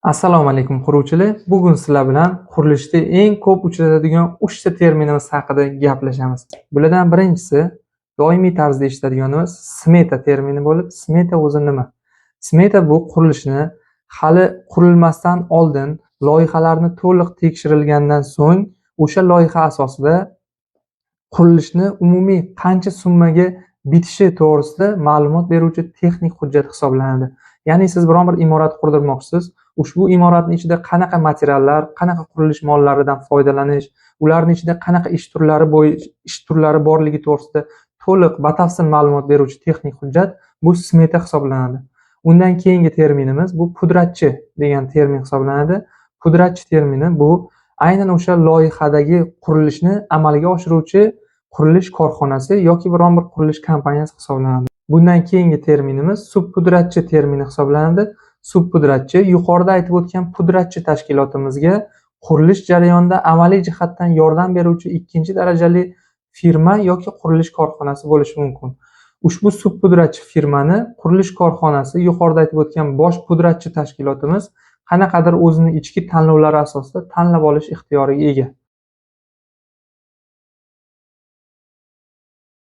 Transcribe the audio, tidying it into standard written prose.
Assalomu alaykum, quruvchilar. Bugun sizlar bilan qurilishda eng ko'p uchratadigan 3 ta terminimiz haqida gaplashamiz. Bulardan birinchisi doimiy tarzda eshitadiganimiz smeta termini bo'lib, smeta o'zi nima? Smeta bu qurilishni hali qurilmasdan oldin loyihalarni to'liq tekshirilgandan so'ng o'sha loyiha asosida qurilishni umumiy qancha summaga bitishi to'g'risida ma'lumot beruvchi texnik hujjat hisoblanadi. Ya'ni siz biron bir imorat qurdirmoqchisiz, ushbu imoratni ichida qanaqa materiallar, qanaqa qurilish mollaridan foydalanish, ularni ichida qanaqa ish turlari borligi to'g'risida to'liq batafsil ma'lumot beruvchi texnik hujjat bu smeta hisoblanadi. Undan keyingi terminimiz bu pudratchi degan termin hisoblanadi. Pudratchi termini bu aynan o'sha loyihadagi qurilishni amalga oshiruvchi qurilish korxonasi yoki biron bir qurilish kompaniyasi hisoblanadi. Bundan keyingi terminimiz subpudratchi termini hisoblanadi. Subpudratchi yuqorida aytib o'tgan pudratchi tashkilotimizga qurilish jarayonida amaliy jihatdan yordam beruvchi ikkinchi darajali firma yoki qurilish korxonasi bo'lishi mumkin. Ushbu subpudratchi firmani qurilish korxonasi yuqorida aytib o'tgan bosh pudratchi tashkilotimiz qanaqadir o'zini ichki tanlovlari asosida tanlab olish ixtiyoriga ega.